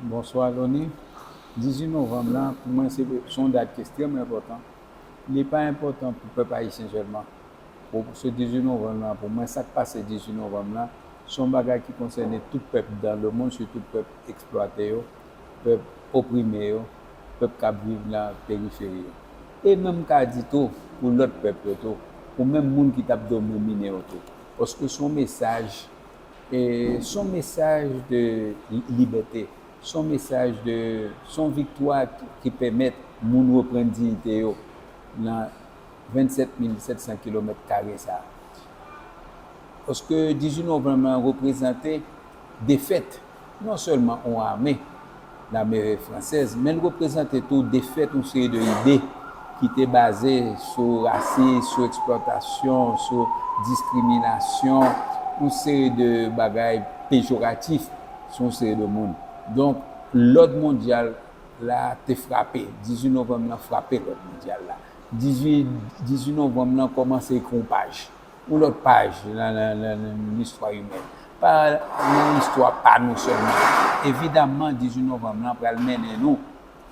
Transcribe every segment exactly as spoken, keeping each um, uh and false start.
Bonswa Loni. Dizuit novanm lan, pou mwen, se, se yon dat ki ekstrèmman enpòtan. Li pa enpòtan pou pèp ayisyen sèlman. Pou se dizuit novanm lan, pou mwen, sa k pase dizuit novanm lan, se yon bagay ki konsène tout pèp dans le monde, sitou pèp eksplwate yo, pèp oprime yo, pèp k ap viv nan periferi yo. E menm ka di tou, pou lòt pèp yo tou, pou menm moun ki t ap domine yo tou. Paske se yon mesaj, e se yon mesaj de li-, libète, se yon mesaj de, se yon viktwa ki, ki pèmèt moun reprann diyite yo nan vennsèt mil sèt san kilomèt kare sa a. Paske dizuit novanm lan reprezante defèt non sèlman yon ame, lame fransèz, men l reprezante tou defèt yon seri de ide ki te baze sou rasis, sou eksplwatasyon, sou diskriminasyon, yon seri de bagay pejoratif sou yon seri de moun. Donk, lòd mondyal la te frape. Dizuit novanm lan frape lòd mondyal la. Dizuit, dizuit novanm lan kòmanse ekri yon paj, yon lòt paj nan, nan, nan, nan listwa imèn. Pa nan istwa pa nou sèlman. Evidamman, dizuit novanm lan pral mennen nou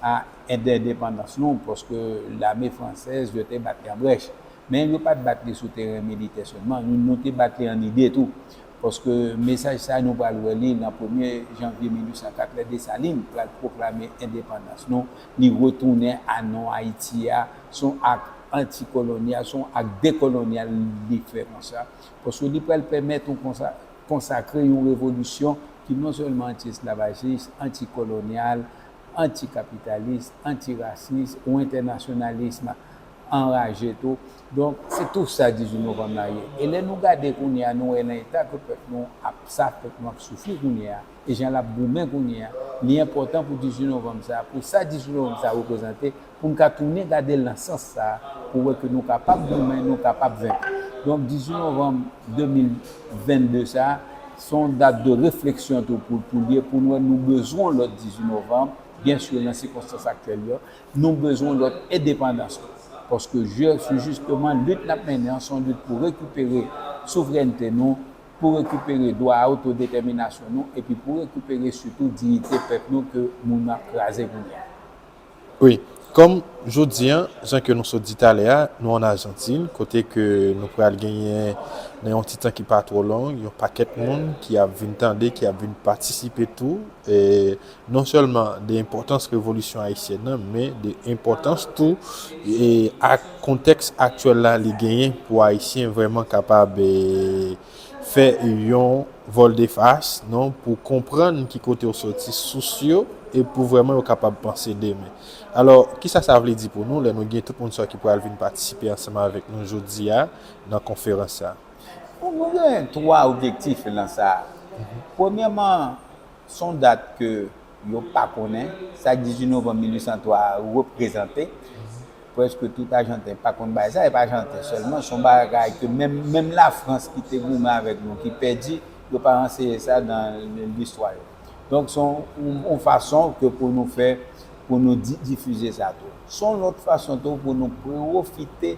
a endepandans nou, paske lame fransèz, yo te bat li an brèch. Men yo pa t bat li sou teren militè sèlman, nou, nou te bat li an ide tou. Paske mesaj sa a, nou pral wè li nan premye janvye mil uit san kat, lè Desalin pral pwoklame endepandans nou, li retounen a non Ayiti a, se yon ak antikolonyal, se yon ak dekolonyal li fè konsa. Paske li pral pèmèt nou konsa-, konsakre yon revolisyon ki non sèlman anti-esklavajis, antikolonyal, antikapitalis, antirasis ou entènasyonalism anraje tou. Donk, se tou sa dizuit novanm la ye. E lè nou gade kounye a, nou wè nan eta ke pèp nou ap, sa pèp nou ap soufri kounye a, e jan l ap goumen kounye a, li enpòtan pou dizuit novanm sa, pou sa dizuit novanm sa reprezante, pou n ka tounen gade l nan sans sa, pou wè ke nou kapab goumen, nou kapab venk. Donk, dizuit novanm de mil vennde sa, se yon dat de refleksyon tou pou, pou l ye, pou n wè nou bezwen yon lòt dizuit novanm, byen si nan sikonstans aktyèl yo, nou bezwen yon lòt endepandans tou. Paske je, se jisteman lit n ap mennen an, se yon lit pou rekipere souvrènte nou, pou rekipere dwa a otodetèminasyon nou, epi pou rekipere sitou diyite pèp nou ke moun ap kraze kounye a. Wi, kòm jodi a, jan ke nou sot di talè a, nou ann Ajantin, kote ke nou pral genyen nan yon ti tan ki pa twò long, yon pakèt moun ki ap vin tande, ki ap vin patisipe tou, e non sèlman de enpòtans revolisyon ayisyèn nan, men de enpòtans tou, e ak kontèks aktyèl la li genyen pou Ayisyen vrèman kapab, e, fè yon vòldefas, non, pou konprann ki kote yo soti, sous yo, e pou vrèman yo kapab panse demen. Alò, kisa sa vle di pou nou lè nou gen tout moun sa yo ki pral vin patisipe ansanm avèk nou jodi a nan konferans sa a? Bon, nou gen twa objektif nan sa a. Premyèman, se yon dat ke yo pa konnen, sa dizuit novanm mil uit san twa a reprezante. Prèske tout Ajanten pa konn bagay sa, e pa Ajanten sèlman, se yon bagay ke menm, menm Lafrans ki te goumen avèk nou, ki pèdi, yo pa anseye sa nan listwa yo. Donk, se yon, yon, yon fason ke pou nou fè, pou nou di-, difize sa tou. Se yon lòt fason tou pou nou pwofite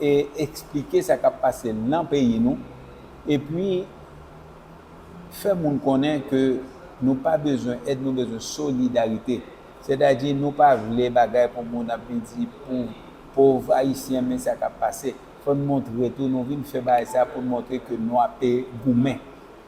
e eksplike sa k ap pase nan peyi nou, epi fè moun konnen ke nou pa bezwen èd, nou bezwen solidarite. Sètadi, nou pa vle bagay pou moun ap vin di pou pòv Ayisyen, men sa k ap pase. Fò n montre tou, nou vin fè bagay sa pou n montre ke nwa pe goumen.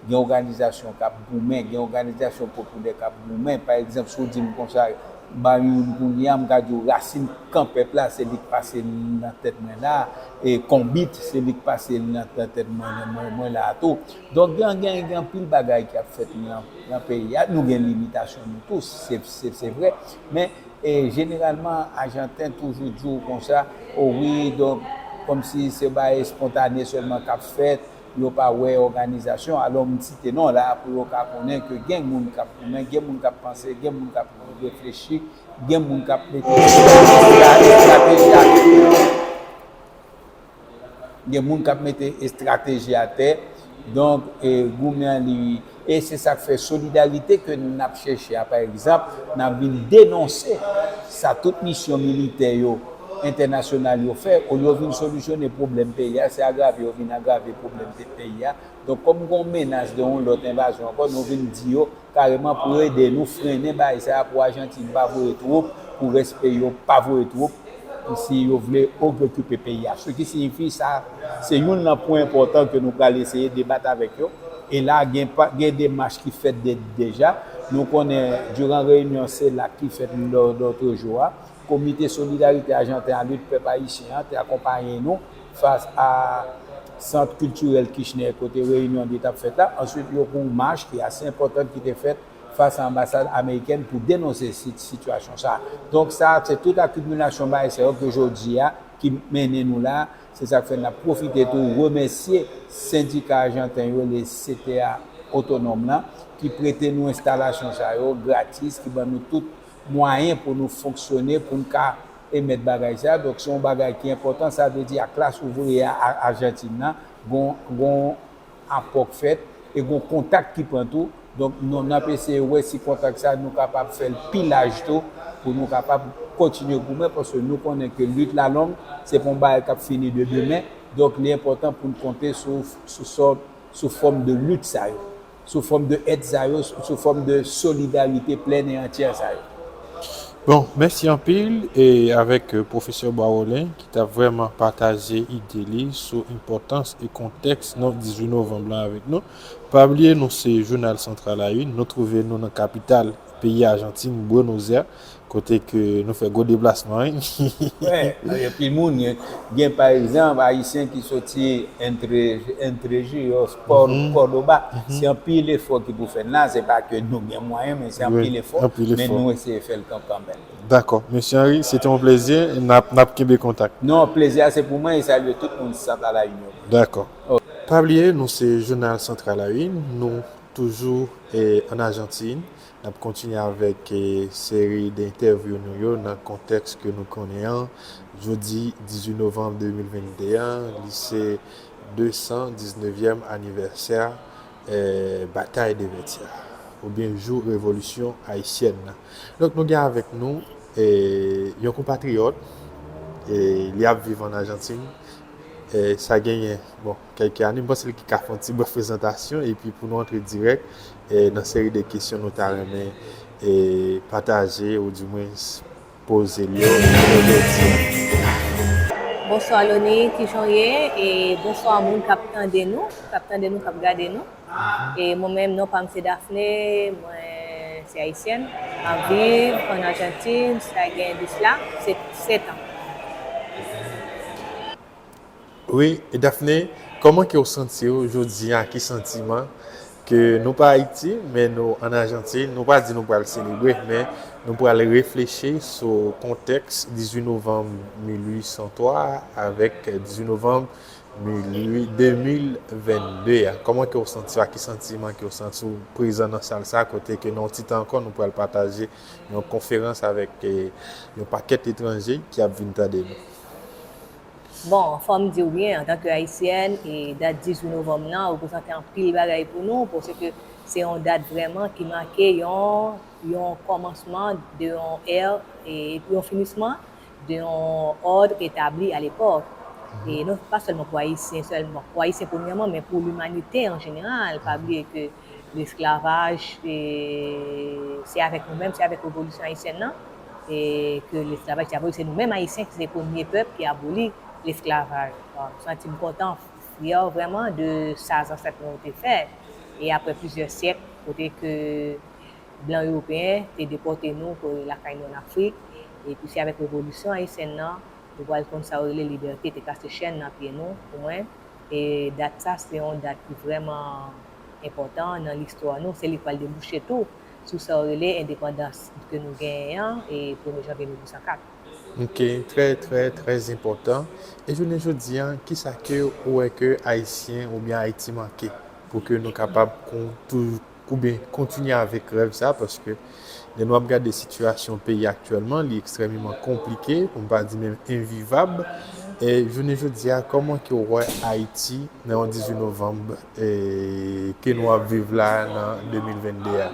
Gen òganizasyon k ap goumen, gen òganizasyon popilè k ap goumen. Pa egzanp, si w di m konsa, Bayoun kounye a, m ka di w rasin kan pèp la, se li k pase nan tèt mwen la, e konbit, se li k pase nan, nan tèt mwen, mwen, mwen la tou. Donk, gen, gen, gen anpil bagay ki ap fèt nan, nan peyi a. Nou gen limitasyon nou tou, se, se, se vre. Men, e, jeneralman, Ajanten toujou di w konsa, o wi, donk, kòmsi se bagay espontane sèlman k ap fèt, yo pa wè òganizasyon. Alò, m site non la pou yo ka konnen ke gen moun k ap goumen, gen moun k ap panse, gen moun k ap reflechi, gen moun k ap mete estrateji atè. Gen moun k ap mete estrateji atè. Donk, e, goumen an li, e se sa k fè solidarite ke n ap chèche a, pa egzanp, n ap vin denonse sa tout misyon militè yo entènasyonal yo fè, olye yo vin solisyone pwoblèm peyi a, se agrave yo vin agrave pwoblèm pe- peyi a. Donk, kòm gen yon menas de yon lòt envazyon ankò, nou vin di yo kareman pou ede nou frennen bagay sa a, pou Ajantin pa voye twoup, pou rès peyi yo pa voye twoup, si yo vle okipe peyi a. Se ki siyifi sa, se youn nan pwen enpòtan ke nou pral eseye debat avèk yo. E la, gen, pa- gen demach ki fèt de- deja. Nou konnen, diran reyinyon CELAC ki fèt lò- lòtrejou a, Komite Solidarite Ajanten a Lit Pèp Ayisyen an te akonpaye nou fas a Sant Kiltirèl Kirchner kote reyinyon li t ap fèt la. Answit, yo gen yon mach ki ase enpòtan ki te fèt fas a anbasad amerikèn pou denonse si- sitiyasyon sa a. Donk, sa a, se tout akimilasyon bagay sa yo ke jodi a ki mennen nou la. Se sa k fè n ap pwofite tou remèsye sendika ajanten yo, le C T A otonòm lan, ki prete nou enstalasyon sa yo gratis, ki ban nou tout mwayen pou nou fonksyone, pou n ka emèt bagay sa. Donk, se yon bagay ki enpòtan. Sa vle di a klas ouvriyè a Ajantin nan, gon, gon apò k fèt e gon kontak ki pran tou. Donk, nou, n ap eseye wè si kontak sa, nou kapab fè l pi laj tou, pou nou kapab kontinye goumen, paske nou konnen ke lit la long, se pa yon bagay k ap fini de demen. Donk, li enpòtan pou n konte sou, sou, sou, sou fòm de lit sa yo, sou fòm de èd sa yo, sou fòm de solidarite plèn e antyè sa yo. Bon, mèsi anpil e avèk euh, pwofesè Boisrolin ki t ap vrèman pataje ide li sou enpòtans e kontèks nan dizuit novanm lan avèk nou. Pa bliye nou se Jounal Santral a Une, nou twouve nou nan kapital peyi Ajantin, Buenos Aires, kote ke nou fè gwo deplasman wi. Wè, anpil moun gen, gen pa egzanp Ayisyen ki soti Entre, Entre Ríos, Córdoba. Se anpil efò ki pou fèt la, se pa ke nou gen mwayen, men se anpil efò, men nou eseye fè l kanmenm. Dakò. Mesye Henry, se te yon plezi. N ap, n ap kenbe kontak. Non, plezi a se pou mwen e salye tout moun Santral a Une. Dakò. Pa bliye, nou se Jounal Santral a Une. Nou toujou eh, ann Ajantin. N ap kontinye avèk eh, seri de entèvyou nou yo nan kontèks ke nou konnen an. Jodi dizuit novanm de mil vennde an, li se de san diznevyèm anivèsè eh, Batay de Vètyè, oubyen jou revolisyon ayisyèn nan. Donk, nou gen avèk nou eh, yon konpatriyòt, eh, li ap viv ann Ajantin, eh, sa genyen, bon, kèlke ane. M panse li ki ka fè yon ti brèf prezantasyon, epi pou nou antre dirèk eh, nan seri de kesyon nou ta renmen eh, pataje, oudimwens poze l yo jodi a. Bonswa Loni, kijan w ye? E bonswa moun k ap tande nou, k ap tande nou, k ap gade nou. E mwen menm, non pa m se Daphné, mwen se ayisyèn. M ap viv ann Ajantin, sa gen de sila se sèt an. Wi, Daphné, kòman ke w santi w jodi a? Ki santiman ke nou pa Ayiti, men nou ann Ajantin? Nou pa di nou pral selebre, men nou pral reflechi sou kontèks dizuit novanm mil uit san twa avèk dizuit novanm mil uit, de mil vennde a. Kòman ke w santi w? A ki santiman ke w santi w prezan nan sal sa, kote ke nan yon ti tan ankò nou pral pataje yon konferans avèk eh, yon pakèt etranje ki ap vin tande nou? Bon, fò m di w byen, antanke ayisyèn, e dat dizuit novanm nan reprezante anpil bagay pou nou, paske se yon dat vrèman ki make yon, yon kòmansman de yon ère, e epi yon finisman de yon òd etabli alepòk. E non pa sèlman pou ayisyen, sèlman pou ayisyen premyèman, men pou limanite an jeneral. Pa bliye ke lesklavaj, e, se avèk nou menm, se avèk revolisyon ayisyèn nan, e ke lesklavaj te aboli. Se nou menm ayisyen ki se premye pèp ki aboli lesklavaj. Bon, m santi m kontan, fyè vrèman de sa zansèt nou yo te fè. E apre plizyè syèk, kote ke blan ewopeyen te depòte nou lakay nou ann Afrik, epi se avèk revolisyon ayisyèn nan, nou pral konn sa yo rele libète, te kase chèn nan pye nou, pou mwen. E dat sa, se yon dat ki vrèman enpòtan nan listwa nou. Se li k pral debouche tou sou sa yo rele endepandans ke nou genyen an, e premye janvye mil uit san kat. Ok, trè, trè, trè enpòtan. E jounen jodi a, kisa ke ou wè ke Ayisyen oubyen Ayiti manke pou ke nou kapab kon, tou, oubyen kontinye avèk rèv sa, paske lè nou ap gade sitiyasyon peyi aktyèlman, li ekstrèmeman konplike, pou m pa di menm envivab. E jounen jodi a, kòman ke w wè Ayiti nan yon dizuit novanm e, ke nou ap viv la nan de mil vennde a?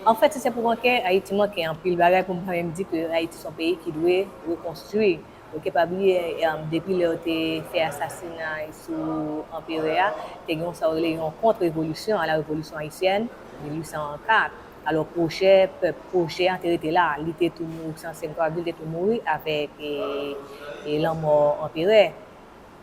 Anfèt, si se pou manke, Ayiti manke anpil bagay pou m pa menm di ke Ayiti se yon peyi ki dwe rekonstwi. Ou pa bliye, em, depi lè yo te fè asasinay sou anperè a, te gen yon sa yo rele yon kont-revolisyon, à la révolution haïtienne, mil uit san kat. Alò, pwojè pèp, pwojè an te rete la, li te tou mouri, San Senk Kwa Vil te tou mouri avèk, e, e lanmò anperè.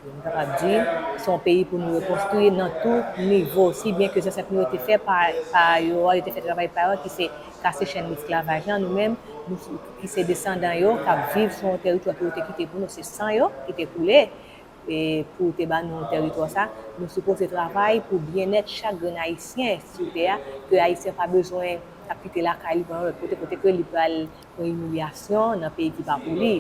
Nou kapab di, se yon peyi pou nou rekonstwi nan tout nivo, si byen ke zansèt nou yo te fè pa, pa yo, yo te fè travay pa yo, ki se kase chèn lesklavaj lan, nou menm, nou, ki se desandan yo, k ap viv sou yon tèritwa ke yo te kite pou nou, se san yo ki te koule, e pou te ba nou tèritwa sa, nou sipoze travay pou byennèt chak grenn Ayisyen sou tè a, ke Ayisyen pa bezwen ap kite lakay li pou al yon lòt kote, kote ke li pral pran imilyasyon nan peyi ki pa pou li.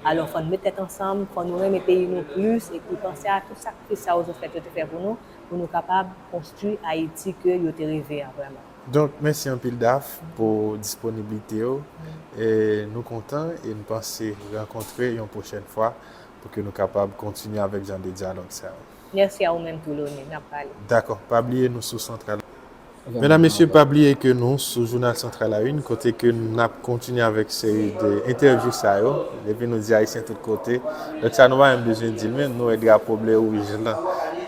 Alò, fò n met tèt ansanm, fò nou renmen peyi nou plis, epi panse a tout sakrifis sa yo zòt fèt yo te fè pou nou, pou nou kapab konstwi Ayiti ke yo te reve a vrèman. Donk, mèsi anpil, Daph, pou disponiblite w. E nou kontan e n panse rankontre yon pwochèn fwa pou ke nou kapab kontinye avèk jan de dyalòg sa yo. Mèsi a ou menm tou, Loni, n ap pale. Dakò, pa bliye nou sou Santral. Medam, mesye, pa bliye ke nou sou jounal Santral La Une, kote ke n ap kontinye avèk seri de entèvyou sa yo. Depi nou di Ayisyen tout kote. Donk sa nou pa menm bezwen di l, men nou wè drapo ble wouj lan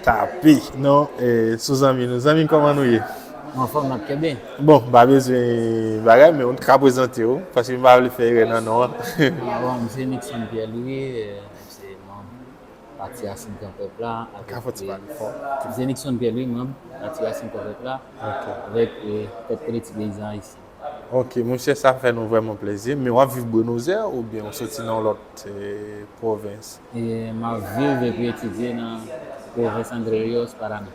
tape. Non, e, sou zanmi nou. Zanmi, kòman nou ye? Anfòm, n ap kenbe. Bon, pa bezwen bagay, men ou ka prezante w, paske m pa vle fè erè nan non an. Ah, bon, m se Nixon Pierre Louis, e, m se manm Pati Rasin Gran Pèp la, avèk, e, m se Nixon Pierre Louis, manm Pati Rasin Gran Pèp la, avèk, e, Kòd Kolektif Peyizan Ayisyen. Ok, monchè, sa fè nou vrèman plezi. Men w ap viv Buenos Aires oubyen w soti nan yon lòt, e, pwovens? E, m ap viv epi etidye nan pwovens Entre Ríos, Paraná.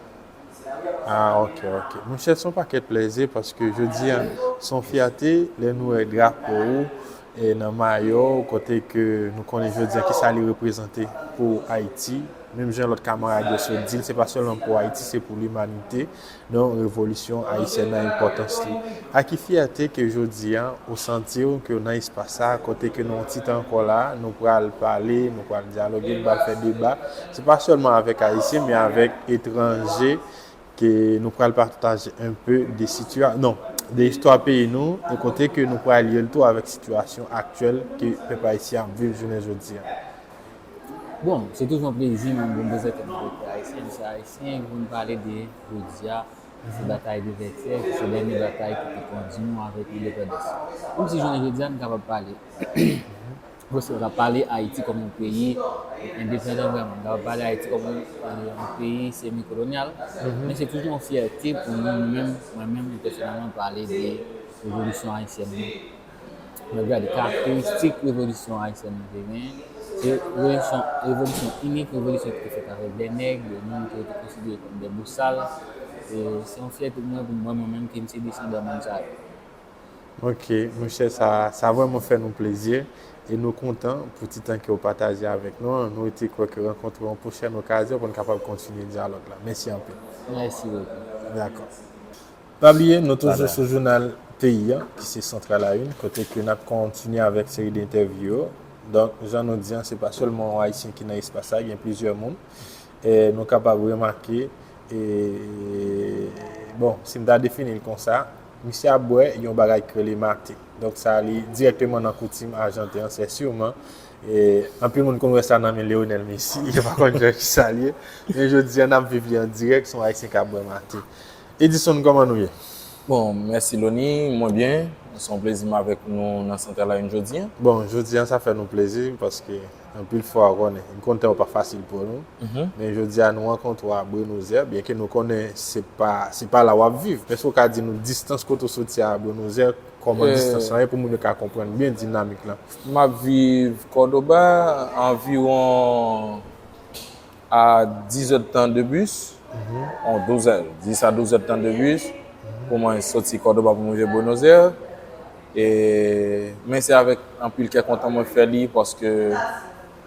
Ah, ok, ok. Monchè, se yon pakèt plezi paske jodi a, se yon fyète lè nou wè drapo ou, e, nan mayo w, kote ke nou konnen jodi a kisa li reprezante pou Ayiti. Menm jan lòt kamarad yo sot di l, se pa sèlman pou Ayiti, se pou limanite. Donk, revolisyon ayisyèn nan enpòtans li. Ak ki fyète ke jodi a, ou santi w ke w nan espas sa, kote ke nan yon ti tan ankò la, nou pral pale, nou pral dyaloge, nou pral fè deba. Se pa sèlman avèk Ayisyen, men avèk etranje, ke nou pral pataje enpe de sitiya-, non, de istwa peyi nou, e kote ke nou pral lye l tou avèk sitiyasyon aktyèl ke pèp ayisyen ap viv jounen jodi a. Bon, se toujou yon plezi, mwen, pou m prezante nou pèp ayisyen, m se ayisyen, pou m pale de jodi a, se batay de Vètyè, ki se dènye batay ki te kondi nou avèk lendepandans. Menm si jounen jodi a, nou kapab pale, paske nou ka pale Ayiti kòm yon peyi endepandan vrèman, nou kapab pale Ayiti kòm yon, yon peyi semi kolonyal, men se toujou yon fyète pou nou, nou menm, mwen menm, pèsonèlman, pale de revolisyon ayisyèn nan. Lè w gade karakteristik revolisyon ayisyèn nan te genyen, se revolisyon, revolisyon inik, revolisyon ki te fèt avèk de nèg, de moun ke yo te konsidere kòm de bousal. E se yon fyète pou mwen, pou mwen, mwen menm, ke m se desandan moun sa yo. Ok, monchè, sa, sa vrèman fè nou plezi. E nou kontan pou ti tan ke w pataje avèk nou an. Nou rete kwè ke rankontre yon pwochèn okazyon pou n kapab kontinye dyalòg la. Mèsi anpil. Mèsi bokou. Dakò. Pa bliye, nou toujou sou jounal peyi a, ki se Santral La Une, kote ke n ap kontinye avèk seri de entèvyou yo. Donk, jan nou di an, se pa sèlman yon Ayisyen ki nan espas sa, gen plizyè moun. E nou kapab remake, e, bon, si m ta defini l konsa, misye ap bwè yon bagay ki rele mate. Donk, sa li dirèkteman nan koutim ajanten an, sèsiman. E, anpil moun konn wè sa nan men Lionel Messi, yo pa konn jan kisa l ye. Men jodi a, n ap viv li an dirèk, se yon Ayisyen k ap bwè mate. Edison, kòman nou ye? Bon, mèsi Loni, mwen byen. Se yon plezi m avèk nou nan Santral La Une jodi a. Bon, jodi a, sa fè nou plezi, paske anpil fwa, w konnen, m konn tan yo pa fasil pou nou. Men jodi a, nou rankontre w a Buenos Aires, byenke nou konnen se pa, se pa la w ap viv. Men èske w ka di nou distans kote w soti a Buenos Aires, kòman distans lan ye pou moun yo ka konprann byen dinamik lan? M ap viv Córdoba, anviwon a diz èdtan de bis, on douz è, dis a douz èdtan de bis, pou mwen soti Córdoba pou mwen rive Buenos Aires. E, men se avèk anpil kè kontan mwen fè li, paske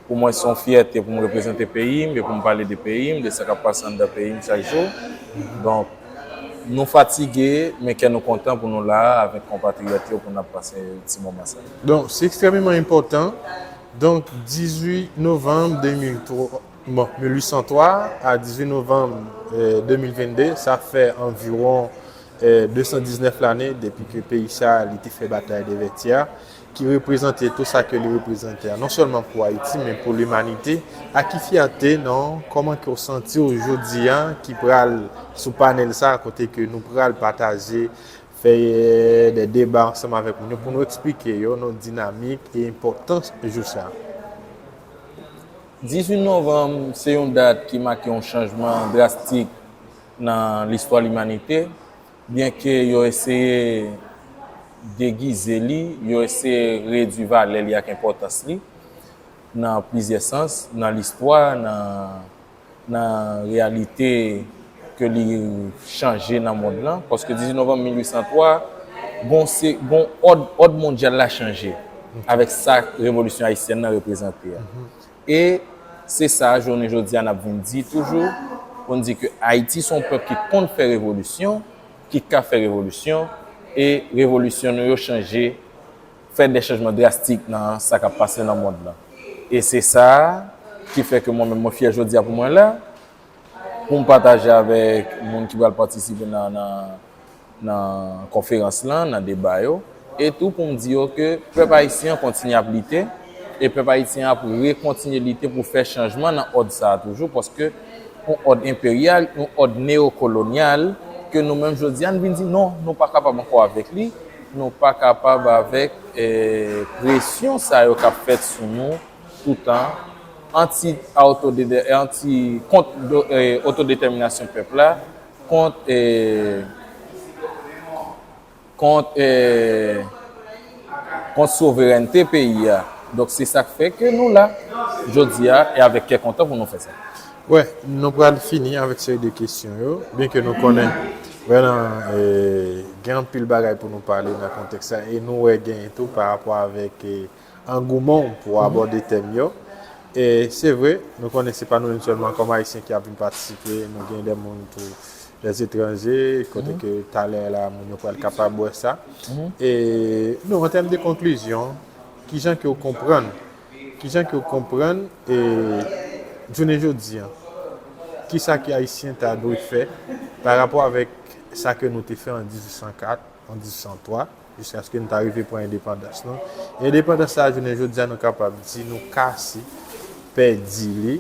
pou mwen se yon fyète pou mwen reprezante peyi m, e pou mwen pale de peyi m, de sa k ap pase anndan peyi m chak jou. Donk, nou fatige, men kè nou kontan pou nou la avèk konpatriyòt yo pou n ap pase ti moman sa yo. Donk, se ekstrèmeman enpòtan. Donk, dizuit novanm de mil twa, bon, mil uit san twa a dizuit novanm, eh, de mil venn de, sa fè anviwon, de san diznèf lane depi ke peyi sa a li te fè batay de Vètyè, ki reprezante tou sa ke li reprezante a, non sèlman pou Ayiti, men pou limanite. Ak ki fyète, non, kòman ke w santi w jodi a, ki pral sou panèl sa a, kote ke nou pral pataje, fè de deba ansanm avèk moun yo, pou nou eksplike yo, non, dinamik e enpòtans jou sa a. Dizuit novanm, se yon dat ki make yon chanjman drastik nan listwa limanite, byenke yo eseye degize li, yo eseye redui valè li ak enpòtans li nan plizyè sans, nan listwa, nan, nan reyalite ke li chanje nan mond lan. Paske dizuit novanm mil uit san twa, gon se, gon òd, òd mondyal la chanje avèk sa revolisyon ayisyèn nan reprezante a. E se sa, jounen jodi a, n ap vin di toujou, pou n di ke Ayiti se yon pèp ki konn fè revolisyon, ki ka fè revolisyon, e revolisyon nou yo chanje, fè de chanjman drastik nan sa k ap pase nan mond lan. E se sa ki fè ke mwen menm, mwen fyè jodi a pou mwen la, pou m pataje avèk moun ki pral patisipe nan, nan, nan konferans lan, nan deba yo, e tou pou m di yo ke pèp ayisyen an kontinye ap lite, e pèp ayisyen an ap rekontinye lite pou fè chanjman nan òd sa a toujou, paske yon òd enperyal, yon òd neyokolonyal, ke nou menm jodi a, n vin di non, nou pa kapab ankò avèk li, nou pa kapab avèk eh, presyon sa yo k ap fèt sou nou toutan, anti, anti, kont eh, otodetèminasyon pèp la, kont eh, kont eh, kont souverènte peyi a. Donk se sa k fè ke nou la jodi a e avèk kè kontan pou nou fè sa. Wè, nou pral fini avèk seri de kesyon yo, byenke nou konnen vrèman eh, gen anpil bagay pou nou pale nan kontèks sa, e nou wè genyen tou pa rapò avèk eh, angouman w pou abòde tèm yo. E se vre, nou konnen se pa nou menm sèlman kòm Ayisyen ki ap vin patisipe, nou gen de moun tou, de etranje, kote ke talè la moun yo pral kapab wè sa. E non, an tèm de konklizyon, kijan ke w konprann, kijan ke w konprann e jounen jodi a, kisa ke Ayisyen ta dwe fè pa rapò avèk sa ke nou te fè an dizuit san kat, an dizuit san twa, jiskaske nou ta rive pran endepandans nou. Endepandans sa a, jounen jodi a, nou kapab di nou kase, pèdi li.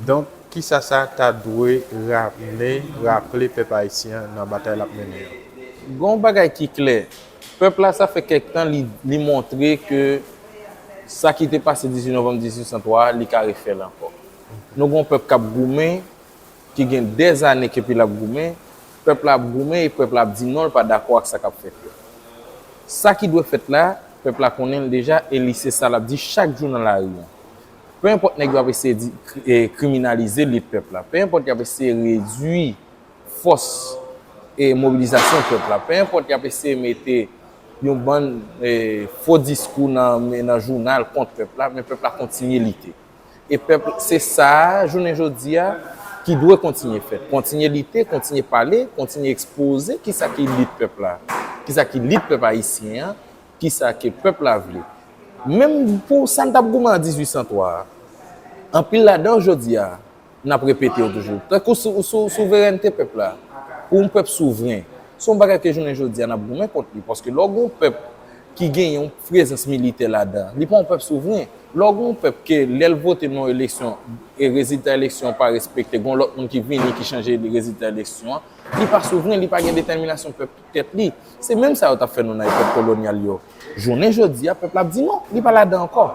Donk, kisa sa ta dwe ramne, raple pèp ayisyen an nan batay l ap mennen an? Gen yon bagay ki klè. Pèp la, sa fè kèk tan, li, li montre ke sa ki te pase dizuit novanm dizuit san twa a, li ka refè l ankò. Nou gen yon pèp k ap goumen, ki gen dèzane ke pi l ap goumen, pèp la ap goumen e pèp la ap di non, l pa dakò ak sa k ap fèt yo. Sa ki dwe fèt la, pèp la konnen l deja e li se sa l ap di chak jou nan lari an. Pe enpòt nèg yo ap eseye di, e, kriminalize lit pèp la, pe enpòt y ap eseye redui fòs e mobilizasyon pèp la, pe enpòt y ap eseye mete yon bann e, fo diskou nan, nan jounal kont pèp la, men pèp la kontinye lite. E pèp, se sa a, jounen jodi a, ki dwe kontinye fèt. Kontinye lite, kontinye pale, kontinye ekspoze kisa ki lit pèp la, kisa ki lit pèp ayisyen an, kisa ke pèp la vle. Menm pou sa n t ap goumen an dizuit san twa a, anpil ladan yo jodi a, n ap repete yo toujou. Tankou sou, sou souverènte pèp la, pou yon pèp souvren, se yon bagay ke jounen jodi a n ap goumen kont li. Paske lè w gen yon pèp ki gen yon prezans militè ladan, li pa yon pèp souvren. Lè w gen yon pèp ke lè l vote nan yon eleksyon e rezilta eleksyon an pa respekte, gen yon lòt moun ki vini ki chanje rezilta eleksyon an, li pa souvren, li pa gen detèminasyon pèp tèt li. Se menm sa yo t ap fè nou nan epòk kolonyal yo. Jounen jodi a, pèp la ap di non, li pa ladan ankò.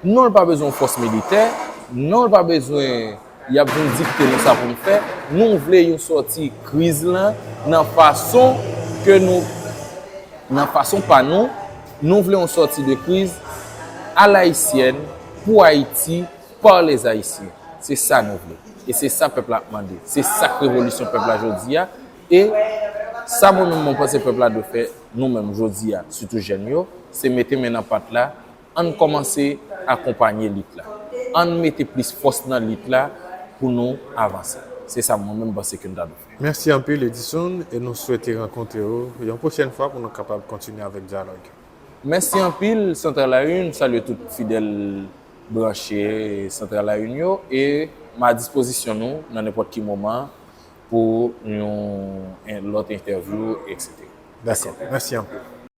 Non, l pa bezwen yon fòs militè, non, l pa bezwen y ap vin dikte nou sa pou n fè. Nou vle yon sòti kriz lan nan fason ke nou, nan fason pa nou, nou vle yon sòti de kriz à l'haïtienne, pou Ayiti, par les Haïtiens. Se sa nou vle. E se sa pèp la ap mande. Se sa k revolisyon pèp la jodi a. E sa mwen menm mwen panse pèp la dwe fè, nou menm jodi a, sitou jèn yo, se mete men nan pat la, ann kòmanse akonpanye lit la. Ann mete plis fòs nan lit la pou nou avanse. Se sa mwen menm panse ke n ta dwe fè. Mèsi anpil, Edison, e nou swete rankontre w yon pwochèn fwa pou nou kapab kontinye avèk dyalòg. Mèsi anpil, Centre à la Une, salye tout fidèl branche Centre à la Une yo, e m a dispozisyon nou nan nenpòt ki moman pou yon, yon lòt entèvyou, etsetera. Dakò. Mèsi anpil.